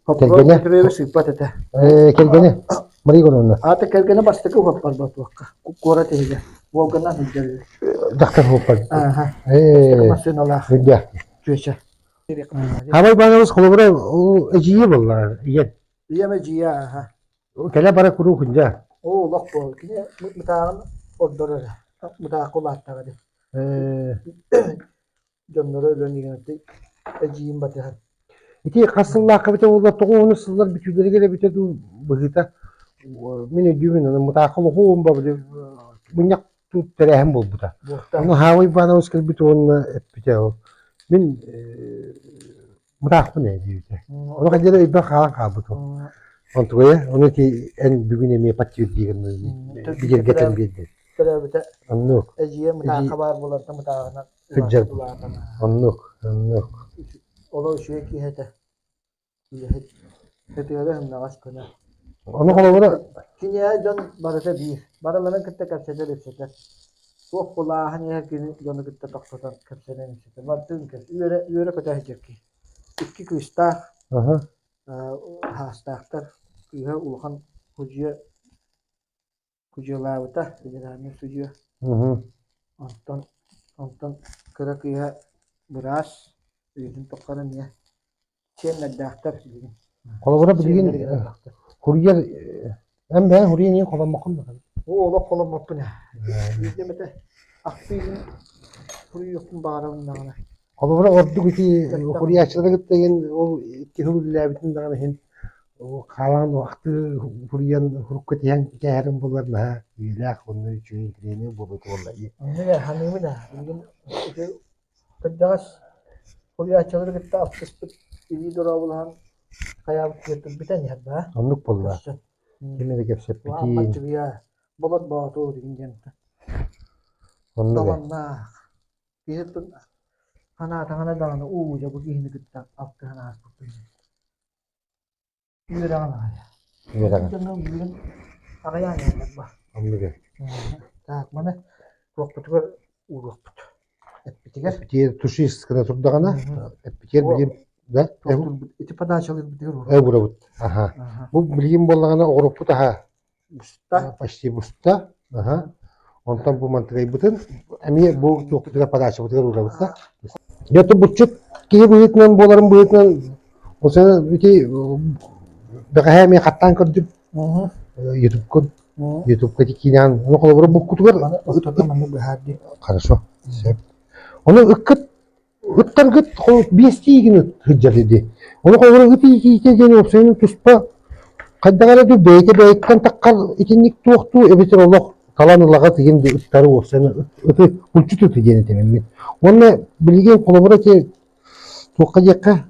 B: Кэргэнэ. Петрович сыыппат этэ.
A: Э, кэргэнэ. Мария Егоровна.
B: Аата кэргэнэ бастакы уоппар туохха. Куорат иһигэр. Волганан сылдьар.
A: Дьахтар уоппар.
B: Ааха.
A: Э,
B: массыыналаах.
A: Үрдээх.
B: Чүөчэ.
A: Хабай Иванович холобура эдьиийэ буолла ийэн.
B: Ийэм эдьиийэ ааха.
A: Кэлэ бара куруук дьэ.
B: Оо, олох буол. Кини мытааҕын ордорор эрэ. Мытаахха улааттаҕа дии.
A: Э.
B: Дьонноро өлөн иҥэртик эдьиийим батыһан.
A: Ити хас сыллаахха эбитэ буолла, 90 сыллар бүтүүлэригэр эбитэ дуу быһыыта мин өйдүүбүн, аны Мытаахха олоҕу мунньах тэрээһин буолбута. Ону Хаавый Иванович кэлбит уонна эппитэ ол мин Мытаахпын ээ диэбитэ. Ону хайдах эрэ өйбөр хаалан хаалбыт ол. Онтугайа, ону ити эн бүгүн эмиэ подтвердигин бигэргэтэн биэрдин.
B: Төрөөбүтэ.
A: Оннук.
B: Эдьиийэ Мытаахха баар буоларта Мытааҕынан
A: Сылдьар. Оннук, оннук.
B: Олох үчүгэй киһи этэ. Үлэһит. Ытыара сымнаҕас көнө.
A: Ону холобура
B: Киниэхэ дьон барыта биир. Барыларын кытта кэпсэтэр-ипсэтэр. Туох былааһын иһэр кини дьону кытта тохтотон кэпсэнэн истэ. Бардыын кэс үөрэ үөрэ-көтө сылдьар киһи. Икки кыыстаах, хаастаахтар. Кыыһа улахан судьуйа кудьуолаабыта, федеральнай судьуйа. Онтон онтон кыра кыыһа быраас, үйэтин тухары эмиэ сиэннэрдээхтэр билигин.
A: Холобура билигин курьер эн бэйэҥ курьер иһин холоммоккун да?
B: Оо, олох холоммоппун ээ. Биирдэ эмэтэ ахтыыбын суруйуохпун баҕарабын даҕаны.
A: Холобура ордук ити суруйааччылары кытта иһин ол икки сыл үлэлээбитин даҕаны иһин хаалан ахтыы суруйан сурукка тиһэн кээһэрим буоллар наһаа үйэлээх уонна үчүгэй интэриэһинэй буолбут буолла дии.
B: Оннук ээ саныыбын ээ. Билигин ити кырдьаҕас суруйааччылары кытта алтыспыт илии дорооболоһон хайаабыт киһи бүтэн иһэр да.
A: Оннук буолла. Ким эрэ кэпсэппитин.
B: Баччыгыйа Болот Боотур игин диэн
A: Оннук ээ.
B: Даланнаах Киһи санаатаҕына даҕаны уу дьэ бу киһини кытта алтыһан ааспыппын үөрэҕин аҕай.
A: Үөрэҕин.
B: Дьоҥҥо билигин аҕыйаан иһэллэр ба.
A: Оннук ээ.
B: Так маны туохпутугар ууруохпут. Эппитигэр.
A: Эппитигэр тушист гына турдаҕына, эппитигэр билигин да
B: ити подачалыырбытыгар
A: ууруохпут. Уурабыт. Аха. Бу билигин буоллаҕына оҕуруоппут аһа
B: Буста.
A: Почти буста. Аха. Онтон бу мантыгайбытын эмиэ бу туохпутугар подачабытыгар уурабыт да. Дьэ булчут киһи быһыытынан буоларын быһыытынан ол ити бэҕэһээ эмиэ хаттаан көрдүм. Ютубкун. Ютубка ити киинэҕин ону холобура буккутугар
B: маннык быһаар дии.
A: Хорошо. Сөп. Ону ыккыт Ыттаргыт биэстии гына сылдьар ди. Ону холобура ыт иитиитэ диэн уопсайынан туспа хайдах эрэ дуу бэйэтэ бэйэттэн таххар итинник туохтуу эбэтэр олох талан ылаҕыт игин ди ыттары уопсайынан ыты булчут ыты диэн этэммин мин. Уонна билигин холобура ити туохха диэххэ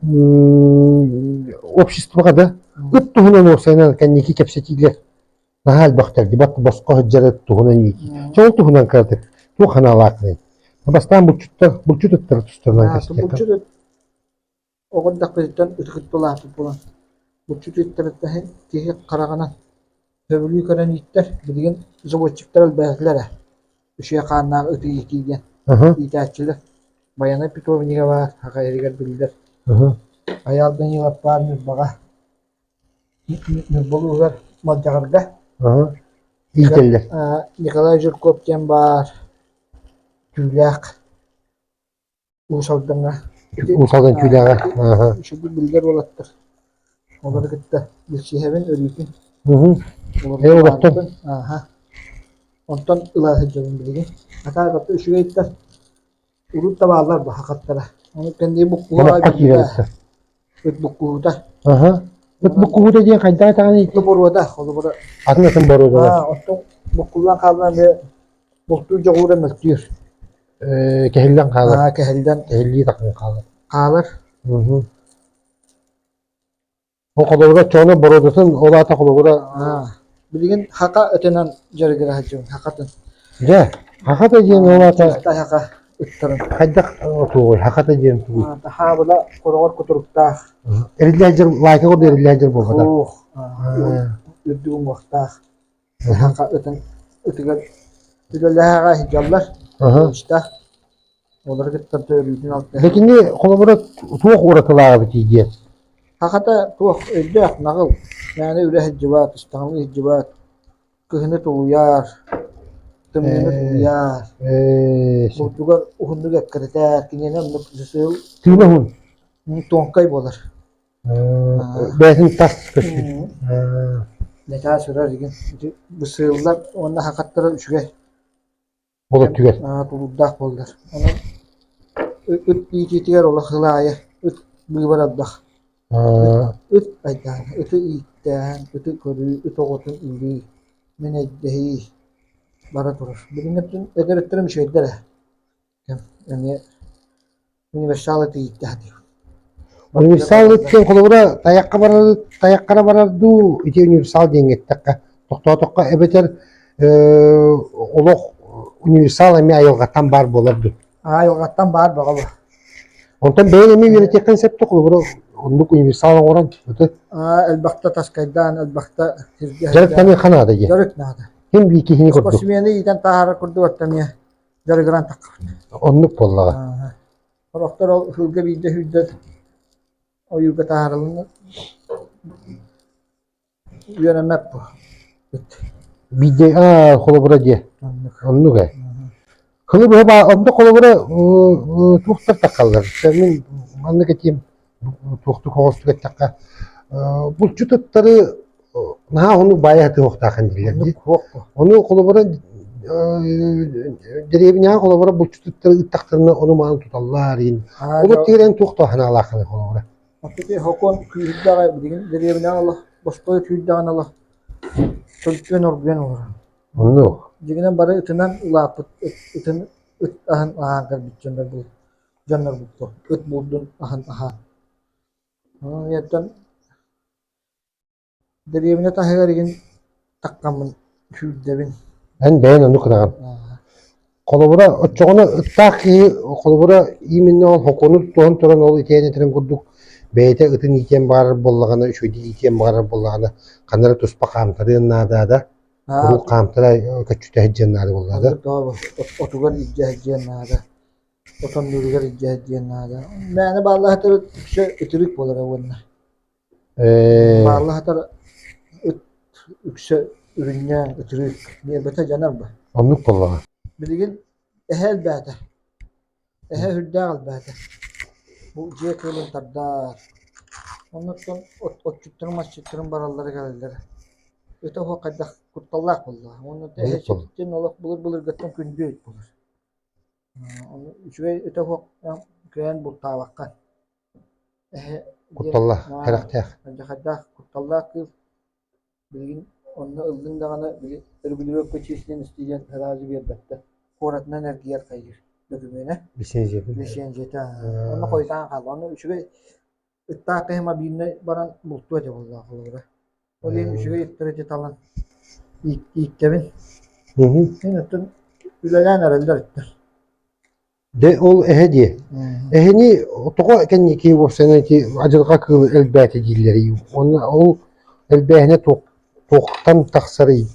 A: обществоҕа да ыт туһунан уопсайынан кэнники кэпсэтиилэр Наһаа элбэхтэр дебат босхо сылдьары туһунан иитии. Чэ ол туһунан кыратык туох санаалааххыный? Бастаан булчуттар булчут ыттары тустарынан кэпсэтиэххэ.
B: Булчут ыт оҕо эрдэхпититтэн ытык улааппыт буолан булчут ыттарыттан киһи хараҕынан сөбүлүү көрөн ииттэр. Билигин заводчиктар элбээтилэр ээ. Үчүгэй хааннаах ыты иитии диэн иитээччилэр. Байанай питомнига баар, аҕа иһигэр биллэр. Айаал Данилов баар Ньурбаҕа Ньурба улууһугар Малдьаҕарга
A: Иитэллэр.
B: Николай Жирков диэн баар Түүлээх Уус Алдаҥҥа
A: Уус Алдан Түүлээҕэ.
B: Үчүгэй биллэр уолаттар. Олору кытта билсиһэбин өрүүтүн.
A: Олохтон.
B: Онтон ыла сылдьабын билигин. Атаа үчүгэйдэр Урут да бааллар баһахаттара. Ону кэнники буккуһа
A: Номоххо киирэр
B: Ыт буккуһуута.
A: Аха. Ыт буккуһуута диэн хайдах этэҕиний?
B: Ыт боруода, холобура.
A: Атын атын боруодалар.
B: Аа, оттон буккуллан хааллан эмиэ бултуур дьоҕуура мөлтүүр.
A: Э, кэһиллэн хаалар.
B: Аа, кэһиллэн.
A: Кэһиллии тахсан хаалар.
B: Хаалар.
A: Мгм. Ол холобура чооно боруодатын ол аата холобура
B: Билигин хака ытынан дьарыгыра сылдьабын, хакатын.
A: Дьэ, хахата диэн ол аата
B: хака ыттарын.
A: Хайдах тугуй? Хахата диэн тугуй?
B: Хаабыла хороҕор кутуруктаах.
A: Эриллээдьэр лайка курдук эриллээдьэр буолбатах.
B: Суох. Үрдүк уҥуохтаах. Хака ытын ытыгар үлэлээҕэ сылдьаллар. Устаах. Олору кытта өрүүтүн алтыһан.
A: Бэкини холобура туох уратылааҕа эбитий диэн?
B: Хахата туох өйдөөх наҕыл, мээнэ үлэ сылдьыбат, ыстаҥалыы сылдьыбат, кыһыны тулуйар, тымныыны тулуйар, бурдугар уһуннук эккирэтэр, киниэнэ оннук сыл
A: Тыына уһун.
B: тонкай буолар.
A: Бэйэтин тас көстүү.
B: Лэтаа сырар игин бысыыллар уонна хахаттара үчүгэй.
A: Ол өттүгэр.
B: Тулуурдаах буоллар. Онон ыт иитиитигэр олох сыл аайы ыт быыбар элбэх. Ыт айдаана, ыты ииттээн, ыты көрүү, ыт оҕотун иирии, мэнэйдэһии бара турар. Билиҥҥи эдэр ыттарым үчүгэйдэр ээ. Эмиэ Универсал ыты ииттэ сатыыбын.
A: Универсал ыт диэн холобура тайахха барар тайаххара барар дуу ити универсал диэҥҥэ эттэххэ тохтоотоххо эбэтэр олох универсал эмиэ айылҕаттан баар буолар дуу?
B: Айылҕаттан баар бөҕө бу.
A: Онтон бэйэҥ эмиэ үөрэтиэххин сөп дуо холобура оннук универсал оҥорон ыты?
B: Элбэхтэ таскайдаан, элбэхтэ сиргэ
A: Дьарыктаныахха наада дии.
B: Дьарык наада.
A: Ким биир киһини курдук.
B: Спортсмены иитэн таһаарар курдук оттон эмиэ. дьарыгыран таххабыт.
A: Оннук буоллаҕа.
B: Сорохтор ол сылга биирдэ сүүрдэр ойуурга таһаарылынна үөрэммэт буо.
A: Биирдэ аа холобура диэ. Оннук ээ. Кылы быһа онно холобура туохтар таххаллар. Мин маннык этиим туохтук оҕостук эттэххэ булчут ыттары наһаа оннук баайа сатыахтаахын дииллэр дии. Ону холобура дэриэбинэҕэ холобура булчут ыттары ыттахтарына ону мааны туталлар иин. Ол тиэрэн туох туоханаалааххын холобура.
B: Ити хокуон күүһүрдэҕэ билигин дэриэбинэҕэ олох босхо күүрдэҕинэ олох төлкүөн оргуйан олорор.
A: Оннук.
B: Дьиҥинэн бары ытынан улааппыт ытын ыт аһын аһаан кэлбит дьоннор дьоннор буолуо. Ыт булдун аһын аһаан. Онон ийэттэн Дэриэбинэ таһыгар игин таххаммын сүүрдэбин.
A: Эн бэйэн оннук гынаҕын. Холобура, оччоҕуна ыттаах киһи холобура именно ол хокуону тутуһан туран ол итиэн этэрин курдук бэйэтэ ытын иитиэн баҕарар буоллаҕына, үчүгэйдик иитиэн баҕарар буоллаҕына, ханна эрэ туспа хаамтарыан наада да, куруук хаамтара көччүтэ сылдьыан наада буоллаҕа да.
B: Отугар илдьэ сылдьыан наада, отоннууругар илдьэ сылдьыан наада. Мээнэ бааллаһытар үксэ ытырык буолара уонна. Бааллаһатар ыт үксэ үрүнньээн ытырыык ньиэрбэтэ дьанар ба.
A: Оннук буоллаҕа.
B: Билигин эһэ элбээтэ. Эһэ үрдээх элбээтэ. Бу дьиэ кыылын тардар. Оннуттан отчуттарын масчыттарын бараллара кэлэллэр. Ыта оһох хайдах кутталлаах буоллаҕа. Уонна эһэ сититтэн олох былыр-былыргыттан күндү ыт буолар. Ону үчүгэй ыта оһох кыайан бултаабакка. Эһэ диэн
A: Кутталлаах,
B: аа
A: сэрэхтээх.
B: алдьархайдаах, кутталлаах кыыл билигин онно ыллыҥ даҕаны били регулировка численности диэн сразу биэрбэттэр. Куоратынан эргийэр хайыыр докумена,
A: Лицензиятын.
B: лицензията онно хойутаан хаалла. Онно үчүгэй ыттаах киһи мобильнай баран бултуо этэ буоллаах холобура. Ол иһин үчүгэй ыттары ити талан ииттэбин. Мин оттон үлэлээн эрэллэр ыттар.
A: Дьэ ол эһэ диэ. Эһини тоҕо кэнники уопсайынан ити адьырҕа кыыл элбээтэ дииллэрий? Уонна ол элбээһинэ туохтан тахсарый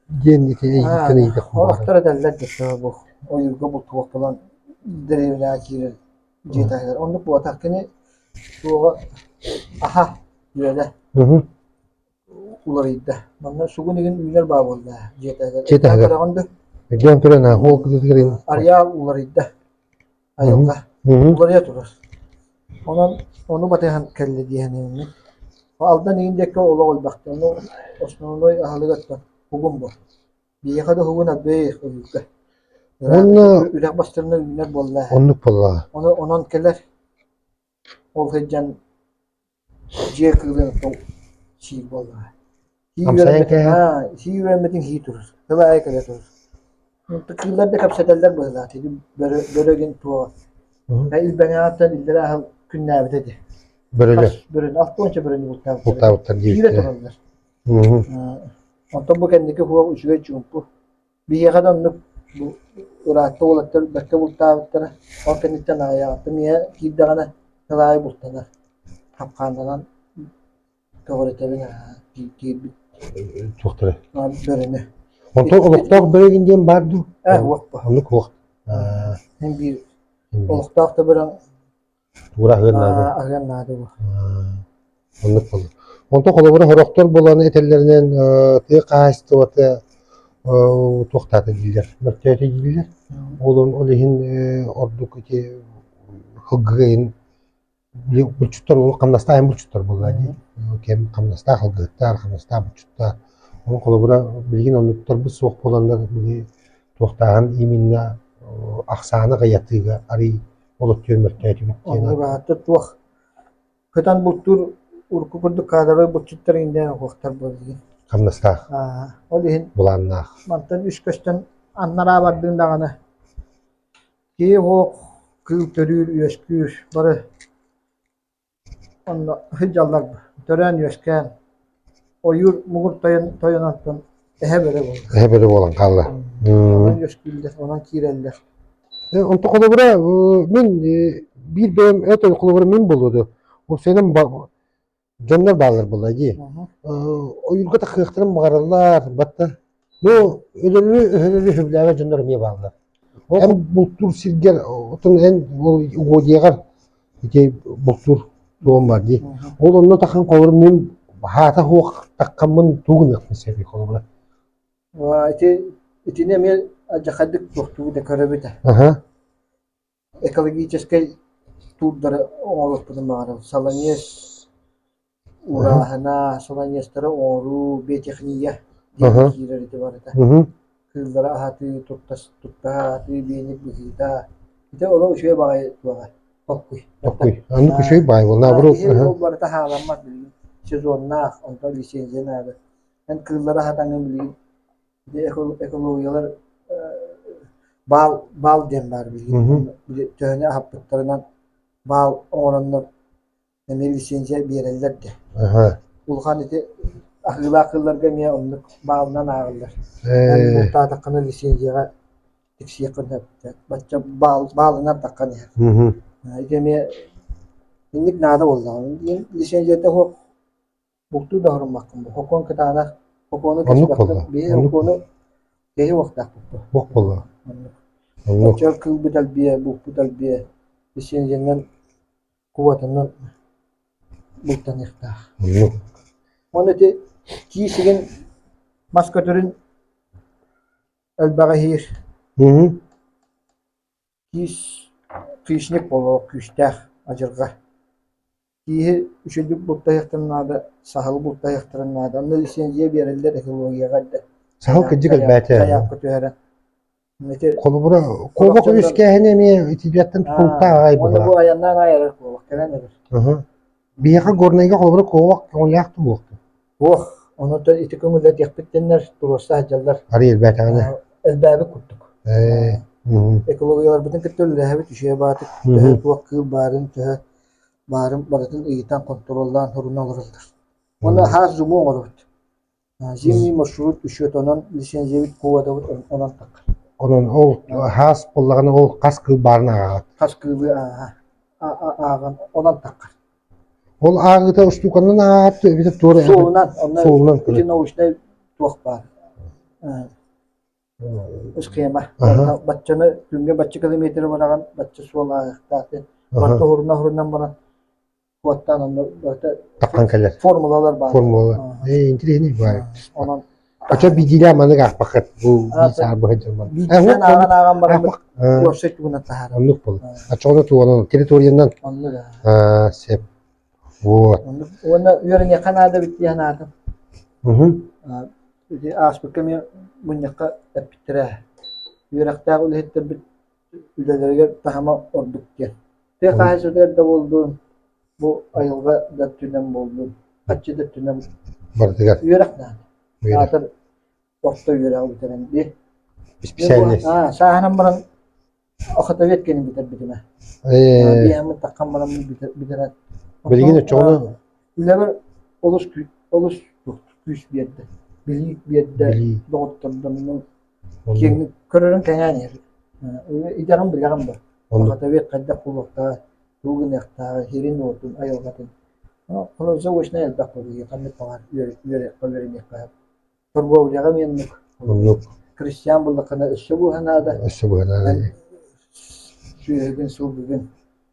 A: диэн ити эйигиттэн ыйытыах
B: Сорохтор этэллэр дьэ бу ойуурга бултуох буолан дэриэбинэҕэ киирэр дьиэ таһыгар. Оннук буолбатах кини туоҕа аһа үөлэ уларыйда. Манна сугун игин үүнэр баа буолла дьиэ таһыгар.
A: Дьиэ таһыгар.
B: Көрөҕүн да?
A: Өйдөөн көрөн аа, ол кытыытыгар
B: Ареал уларыйда. Айылҕа уларыйа турар. Онон ону батыһан кэллэ диэһэн Алдан игин диэккэ олох элбэхтэ. Ону основной аһылыгыттан угун бу. Биһиэхэ да уһугун арбыйах ойуурга.
A: Уонна
B: Үрэх бастарына үүнэр буолла.
A: Оннук буоллаҕа.
B: Ону онон кэлэр. Ол сылдьан Дьиэ кыылын сиир буоллаҕа.
A: Амсайан кээһэн
B: Сии үөрэммитин сии турар, сыл аайы кэлэ турар. Кыыллар да кэпсэтэллэр быһыылаах, ити бөрө бөрө гин туоҕа. Илбэҥэҕиттэн иллэрээ сыл күннээбитэ ити.
A: Бөрөлөр.
B: Бөрөнү, алтыанча бөрөнү бултаабыттар.
A: Бултаабыттар
B: Киирэ
A: диэбиттэрэ.
B: тураллар. Онтон бу кэнники суох үчүгэй чуумпу. Биһиэхэ да оннук бу ыраатта уолаттар бэркэ бултаабыттара, ол кэнниттэн аҕыйаҕыттан ийэ киирдэҕинэ сыл аайы бултанар, хапкааннанан көҕүрэтэбин киирбит
A: Туохтара?
B: бөрөнү.
A: Онтон олохтоох бөрө диэн баар дуу?
B: Ээ уох бу.
A: Оннук уох.
B: Син биир олохтоох да бөрөҥ
A: Тугура аһыан наада.
B: Аһыан наада бу.
A: Оннук буолла. Онтон холобура сорохтор буолан этэллэринэн тыа хаһаайыстыбата туохтаата дииллэр, мөлтөөтө дииллэр. Ол ол иһин ордук ити сылгыга иһин булчуттар ол хамнастаах булчуттар буолла дии. Кэм хамнастаах сылгыһыттар, хамнастаах булчуттар. Ол холобура билигин оннуктарбыт суох буоланнар били туохтааһын именно ахсааны аҕыйатыыга арый олохтуур мөлтөөтүбүт диэн
B: Оннук туох көтөн бултуур урукку курдук кадровай булчуттар иҥнээн оһуохтар буоллун.
A: Хамнастаах.
B: Ол иһин
A: Былааннаах.
B: Мантан үс көстөн аннараа бардыҥ даҕаны киһи оһох кыыл төрүүр үөскүүр бары Онно сылдьаллар төрөөн-үөскээн, ойуур муҥур тойон тойонуттан эһэ бөрө буолла.
A: Эһэ бөрө буолан хаалла.
B: Онон үөскүүллэр, онон киирэллэр.
A: Онто холобура мин биир бэйэм это холобура мин буолуо дуо? Уопсайынан дьоннор бааллар буолла дии. Ойуурга тахсыахтарын баҕараллар, батта. Ну, өлөрү өһөрөрү сөбүлээбэт дьоннор эмиэ бааллар. Эн бултуур сиргэр, отон эн ол угодьяҕар ити бултуур туом бар дии. Ол онно тахан холобур мин хаата суох таххаммын тугу гыныахпын сөбүй холобура?
B: Ити итини эмиэ алдьархайдык туохтуу да көрөбүт.
A: Аха.
B: Экологическай туурдары оҥоруохпутун баҕарабыт. Солонец уурааһына, солонецтары оҥоруу, биотехния диэн киирэр ити барыта. Кыыллары аһатыы, туттаһа аһатыы, биэник быһыыта. Ити олох үчүгэй баҕайы туоҕа толкуй.
A: Толкуй. Оннук үчүгэй баҕайы буолла.
B: Наоборот. Киһи ол барыта хаалламмат билигин. Сезоннаах, онтон лицензия наада. Эн кыыллары аһатаҥҥын билигин Ити экологиялар баал баал диэн баар билигин. Төһөнү аһаппыттарынан баал оҥороннор эмиэ лицензия биэрэллэр да. Улахан ити аһыылаах кыылларга эмиэ оннук баалынан ааҕыллар. Эн бултаатаххына лицензияҕа тиксиэххин сөп. Бачча баал баалынан таххан иһэр. Ити эмиэ инник наада буоллаҕа. Лицензията суох Бултуу да оһоруммаккын бу. Хокуон кытаанах, хокуону
A: Оннук
B: кэспэккин.
A: буолла.
B: Биһи
A: Оннук
B: хокуону кэһи уохтаахпыт дуо?
A: Буох буолла.
B: Оннук.
A: Оннук.
B: Оччо кыылбыт элбиэ, булпут элбиэ, лицензиянан, кубатынан бултаныахтаах.
A: Оннук.
B: Уонна ити киисигин мас көтөрүн элбэҕи иһиир.
A: Мгм.
B: Киис хищник буолуох күүстээх адьырҕа. Кииһи үчүгэйдик бултаһыахтарын наада, саһылы бултаһыахтарын наада. Онно лицензия биэрэллэр экологияҕа эрдэ.
A: Саһыл кырдьык элбээтэ.
B: Сайаапка түһэрэн. Ити
A: Холобура, куобах үөскээһинэ эмиэ итиилэртэн тутулуктаах аҕай
B: Уонна бу
A: быһыылаах.
B: айаннаан аайарар куобах кэлэн эрэр.
A: Ыһы. Биһиэхэ Горнайга холобура куобах көҥүллээх да буолуохтун.
B: Суох. Онон ити көҥүллэтиэхпит дэннэр туруорса сылдьаллар.
A: Арый элбээтэҕинэ.
B: Элбээбит курдук.
A: Ээ.
B: Экологияларбытын кытта үлэлэһэбит үчүгэй баатык. Төһө туох кыыл баарын, төһө баарын барытын ыйытан, хонтуруоллаан суруна олороллор. Уонна хаас зуму оҥоробут. Зимний маршрут учет онон лицензиябыт куотабыт онон таххар.
A: Онон ол хаас буоллаҕына ол хас кыыл баарын ааҕаҕыт.
B: Хас кыылы ааҕан онон таххар.
A: Ол ааҕыыта устууканан ааҕат эбэтэр туора
B: Суолунан, онно
A: суолунан
B: ити научнай туох баар. Схема. Баччаны күҥҥэ бачча километры бараҕын, бачча суол ааҕыахтаах диэн. Барыта уһурунан баран куоттаан онно барыта
A: таххан кэлэр.
B: Формулалар баар.
A: Формулалар. Ээ, интириэһинэй баар.
B: Онон
A: Очо биидиилээх маннык аахпаккыт бу биир саа быһа дьон.
B: Биидиилээн ааҕан ааҕан бараммыт уопсай тугунан таһаарар.
A: Оннук буолар. Очоҕуна тугунан территориянан
B: Оннук
A: аа сеп. Вот.
B: Оннук. Уонна үөрэниэххэ наада эбит дии санаатым. Ити ааспыкка эмиэ мунньахха эппиттэрэ. Үөрэхтээх үлэһиттэрбит үлэлэригэр таһыма ордук диэн. Тыа хаһаайыстыбатыгар да буоллун, бу айылҕа да өттүнэн буоллун, харчы да өттүнэн
A: барытыгар
B: үөрэх наада. Аатыр орто үөрэҕи бүтэрэн дии.
A: Специальность.
B: Сааһынан баран охотовед кэлин бүтэрбитим ээ. Биэһэммин таххан баран бүтэрэн.
A: Билигин оччоҕуна
B: үлэбэр олус олус күүс биэрдэ. Билии биэрдэ, доҕоттордоннум. Киэҥник көрөрүн кэҥээн иһэр. Идэҕин билэҕин да. Охотовед хайдах буолуохтааҕый, тугу гыныахтааҕый, сирин-уотун, айылҕатын. Холобур, заочнай элбэх буолуо, ханнык баҕар үөрэххэ үөрэниэххэ сөп. Торговляҕа эмиэ оннук.
A: Оннук.
B: Крестьян буллаххына өссө буоһа наада.
A: Өссө буоһа наада.
B: Сүөһүгүн, сылгыгын,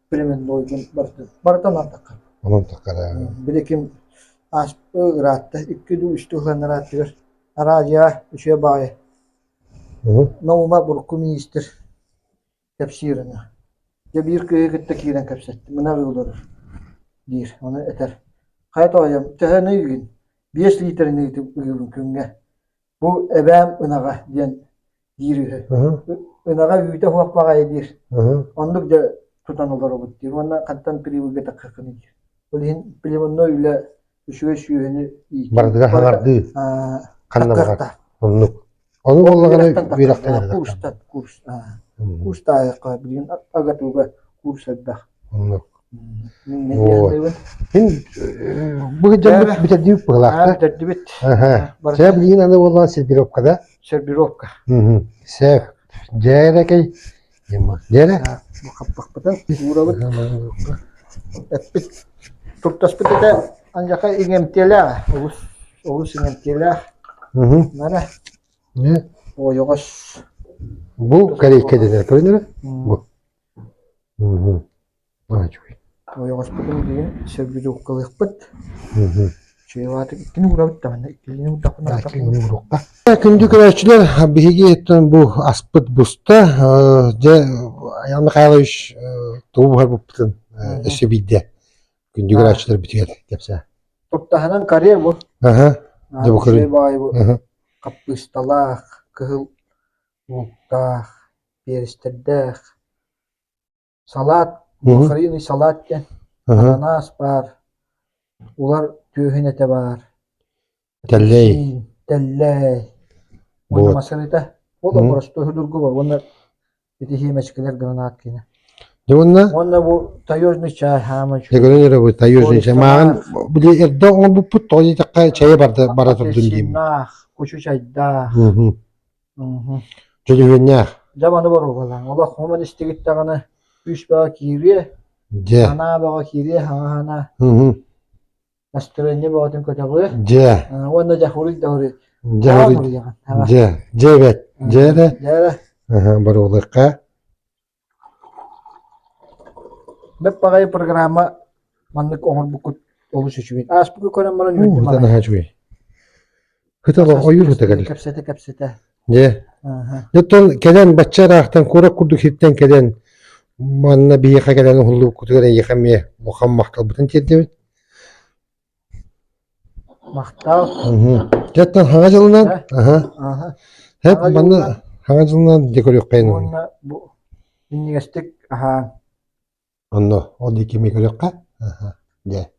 B: племеннойгун барытын барыта онон таххар.
A: Онон таххар.
B: Били ким ыраатта, икки дуу, үстүү сылан ырааттыгар Араадьыйаҕа үчүгэй баҕайы Наума урукку миниистир кэпсиир ына. Дьэ биир кыыһы кытта киирэн кэпсэттим, ынах ыылларар диир, ону этэр: «Хайа тоойуом, төһөнү ыыгын? Биэс лиитэрэни ыыбын күҥҥэ. Бу эбээм ынаҕа» диэн диир үһү. Ынаҕа үүтэ суох баҕайы диир. Оннук дьэ тутан олоробут диир уонна хантан прибыльга таххаххыный диир. Ол иһин племенной үлэ үчүгэй сүөһүнү иитии
A: Барытыгар хаҥардыы ханна баҕар оннук. Ону буоллаҕына үөрэхтэн
B: курстан курс курстаайахха билигин агатуга курс элбэх.
A: Оннук. Мин бу дьоммут бүтэрдибит быһылаахта.
B: Бүтэрдибит.
A: Чэ билигин аны буоллаҕа сервировкада.
B: Сервировка.
A: Сев. Дьээрэкэй Дьээрэ.
B: Бу хаппахпытын уурабыт. Эппит туртаспыт этэ андьака иҥэмтиэлээх олус олус иҥэмтиэлээх. Нара. Ойоҕос.
A: Бу кэриэккэ дэнэр көрүнэрэ? Бу.
B: Ойоҕоспутун билигин сөбүлүүккалыахпыт. Чуйалаатык иккини уурабыт даҕаны, иккилиини уурдахпына
A: уурукка. Күндү көрөөччүлэр, биһиги бу аспыт буста. Дьэ, Аян Михайлович тугу буһарбыппытын өссө биирдэ күндү көрөөччүлэр бүтүгэр кэпсээ.
B: Туртаһынан каре бу.
A: Аха. Дьэ бу
B: Үчүгэй баҕайы бу хаппыысталаах, кыһыл лууктаах, перстэрдээх Салаат, бухарины салаат диэн ананаас баар, улар түөһүн этэ баар,
A: Тэллэй.
B: апельсин, тэллэй уонна
A: Вот.
B: масырыта. Ол да боростуой судургу бар уонна ити хиэмэчкэлэр гранат киэнэ.
A: Дьэ уонна
B: Уонна бу таежный чай хаама
A: дьэ көрөн эрэ бу таежный чай. Мааҕын
B: Користалаах,
A: били эрдэ оҥорбуппут тоҕо диэтэххэ чайа барда бара турдун диим.
B: апельсиннаах, кучу чайдаах.
A: Дьөлүһүөннээх.
B: Дьэ маны боруобалааҥ. Олох хомон истигит даҕаны күүс бөҕө киириэ,
A: Дьэ.
B: санаа бөҕө киириэ, хаҥа санаа. Настырыанньа бөҕөтүн көтөҕүө.
A: Дьэ.
B: Уонна дьэ хуруй да хуруй.
A: Дьэ хуруй. Дьэ. Дьэ эбэт. Дьэ эрэ.
B: Дьэ эрэ.
A: Боруобалыахха.
B: Бэт баҕайы программа маннык оҥорбуккут олус үчүгэй. Ааспыкка көрөн баран үөрдүм
A: Уу,
B: аҕай.
A: наһаа үчүгэй. Хыта ойуур хыта кэлэр.
B: Кэпсэтэ-кэпсэтэ.
A: Дьэ. Оттон кэлэн бачча ыраахтан куорат курдук сиртэн кэлэн манна биһиэхэ кэлэн уһуллубуккутугар эйиэхэ эмиэ улахан махталбытын тиэрдэбит.
B: Махтал.
A: Дьэ оттон хаҥа дьылынан аха.
B: Аха.
A: Хэп манна хаҥа дьылынан дьэ көрүөххэйин.
B: Уонна бу минньигэстик аһаан.
A: Онно ол диэки эмиэ көрүөххэ. Аха. Дьэ.